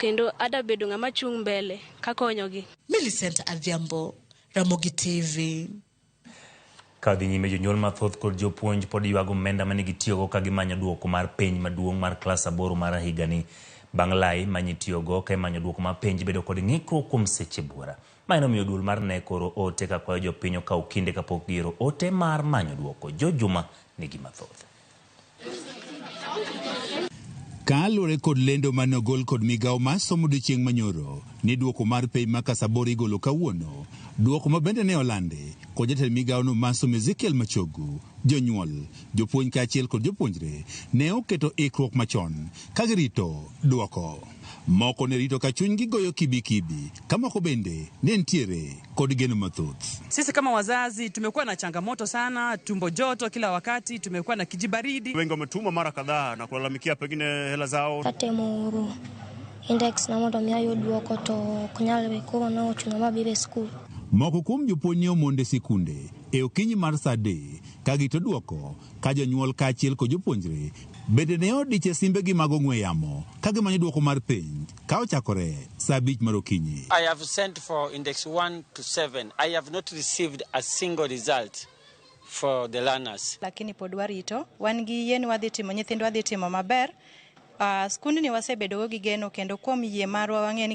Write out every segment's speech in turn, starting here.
Kendo ada bedo ng'ama chung' mbele kakonyogi. Millicent Adhiambo, Ramogi TV. Ka dhi nyime, jonyuol mathoth kod jopuonj pod ywago omenda mane gitiyogo ka gimanyo duoko mar penj maduong' mar klas 8 mar higani. Bang' lai manyitiyogo ka imanyo duoko mar penj bedo kod ng'ikruok kuom seche buora. Ma nomiyo duol mar KNEC oro ote ka kwayo jopiny okaw kinde kapok gioro ote mar manyo duoko. Jo Juma nigi mathoth. Kaluwore kod lendo mane ogol kod migawo mar somo odiochieng' manyoro ni duoko mar penj mar klas 8 igolo kawuono, duoko ma bende ne olandi kod jatend migawono mar somo Ezekiel Machogu, jonyuol, jopuonj kaachiel kod jopuonjre ne oketo ikruok machon ka girito duoko. Moko ne rito ka chunygi goyo kibikibi, ka moko bende ne nitiere kod geno mathoth. Sisi kama wazazi tumekuwa na changamoto sana, tumbo joto kila wakati, tumekuwa na kijibaridi. Wengi wametuma mara kadhaa na kulalamikia pengine hela zao. Atemo oro index na mondo mi ayud duoko to ok nyalre, koro nochuno mabiro e skul. Moko kuom jopuonj ne omondo e sikunde e okinyi mar saa 3 ka girito duoko, ka jonyuol kaachiel kod jopuonjre bende ne odich e simbegi mag ong'we yamo ka gimanyo duoko mar penj ka ochakore saa 5 mar okinyi. I have sent for index 1 to 7. I have not received a single result for the learners. Lakini pod warito, wan gi yie ni wadhi timo, nyithindwa dhi timo maber. Skundni wasebedogo gi geno kendo kuom yie marwa wang'eyo ni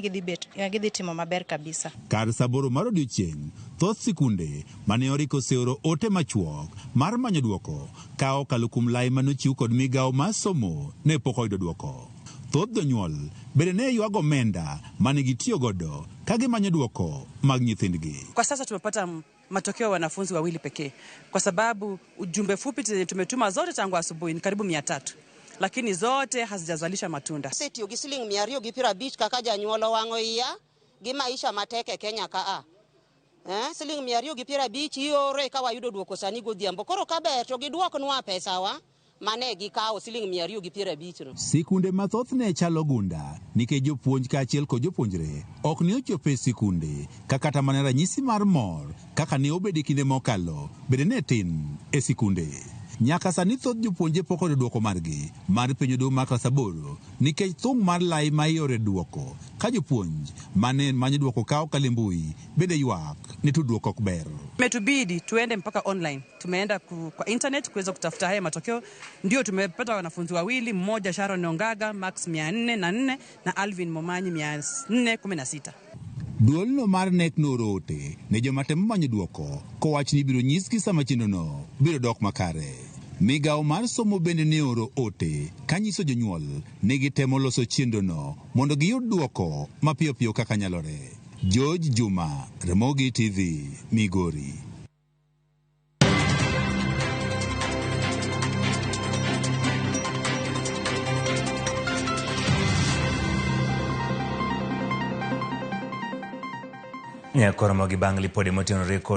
gidhi timo maber kabisa. Kar saa 8 mar odiochieng', thoth sikunde mane oriko oseoro ote machuok mar manyo duoko ka okalo kuom lai manochiw kod migawo mar somo ne pok oyudo duoko. Thoth jonyuol bende ne ywago omenda mane gitiyo godo ka gimanyo duoko mag nyithindgi. Kwa sasa tumepata matokeo ya wanafunzi wawili pekee, kwa sababu ujumbe fupi zenye tumetuma zote tangu asubuhi ni karibu 300, lakini zote hazijazalisha matunda. Asetiyo gi siling 250 kaka janyuol owang'o iya gi maisha matek e Kenya ka a. Siling 250 ioro eka wayudo duoko sani godhiambo. Koro kaber to giduoknwa pesawa mane gikawo siling 250 no. Sikunde mathoth ne chalo gunda nikech jopuonj kaachiel kod jopuonjre ok ne ochopo e sikunde ka kata mana ranyisi mar mor kaka ne obedo e kinde mokalo bende ne tin e sikunde. Nyaka sani thoth jopuonje pok oyudo duoko margi mar penj maduong' mar klas 8 nikech thung' mar lai ma iore duoko ka jopuonj mane manyo duoko ka okalo e mbui bende ywak ni tudruok ok ber. Imetubidi tuende mpaka online, tumeenda kwa internet kuweza kutafuta haya matokeo, ndio tumepata wanafunzi wawili, mmoja Sharon Ongaga max 404 na Alvin Momanyi 416. Duolno mar KNEC nooro ote ne joma temo manyo duoko kowach ni ibiro nyisgi sama chenrono biro dok makare. Migawo mar somo bende ne oro ote kanyiso jonyuol ni gitemo loso chenrono mondo giyud duoko mapiyo piyo kaka nyalore. George Juma, Ramogi TV, Migori. Nyakoromogi bang' lipode motenore kod